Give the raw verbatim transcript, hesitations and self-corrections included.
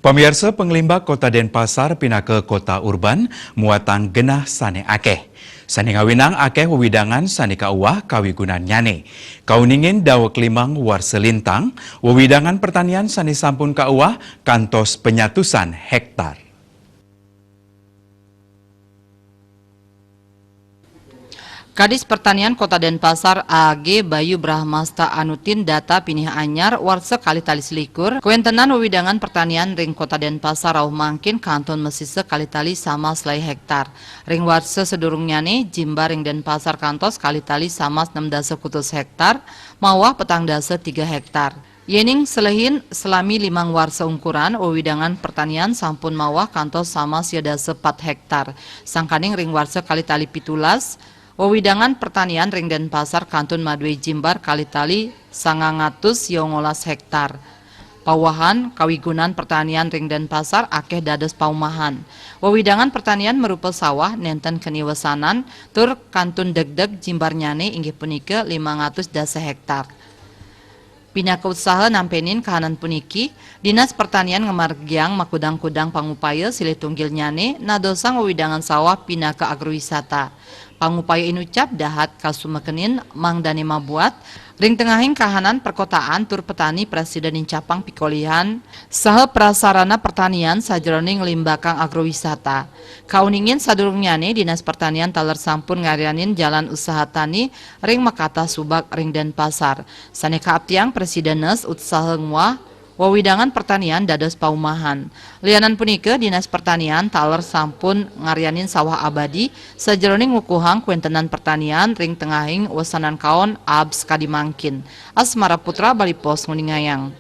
Pamiarsa, panglimbak Kota Denpasar pinaka kota urban muatang genah sane akeh. Sane ngawinang akeh wewidangan sane kauwah kawigunannyane. Kauningin daweg limang warsa lintang, wewidangan pertanian sane sampun kauwah kantos penyatusan hektar. Kadis Pertanian Kota Denpasar A G Bayu Brahmasta Anutin data pinih anyar warsa kalih tali selikur, kawentenan wewidangan pertanian ring Kota Denpasar rauh mangkin kantun masisa kalih tali samas lai hektar. Ring warsa sadurungnyane, jimbar ring Denpasar kantos kalih tali samas nem dasa kutus hektar, mawah petang dasa tiga hektar. Yening selehin, salami limang warsa ungkuran, wewidangan pertanian sampun mawah kantos samas sia dasa pat hektar. Sangkaning ring warsa kalih tali pitulas, wewidangan pertanian ring Denpasar kantun madue jimbar kalih tali sangang atus sia ngolas hektar. Pauwahan kawigunan pertanian ring Denpasar akeh dados paumahan. Wewidangan pertanian marupa sawah nenten keni wesanan tur kantun degdeg jimbarnyane inggih punika limang atus dasa hektar. Pinaka utsaha nampenin kahanan puniki, Dinas Pertanian ngamargiang makudang-kudang pangupaya silih tunggilnyane nadosang wewidangan sawah pinaka agrowisata. Pangupaya inucap dahat kasumekenin mangdane mabuat ring tengahing kahanan perkotaan tur petani prasida nincapang pikolihan saha prasarana pertanian sajeroning nglimbakang agrowisata. Kauningin sadurungnyane, Dinas Pertanian taler sampun ngaryanin jalan usaha tani ring makatah subak ring Denpasar. Sane kaaptiang prasida nes utsaha nguah wewidangan pertanian dados paumahan. Lianan punika, Dinas Pertanian taler sampun ngaryanin sawah abadi sajeroning ngukuhang kawentenan pertanian ring tengahing wesanan kaon abs kadi mangkin. Asmara Putra, Bali Post, nguningayang.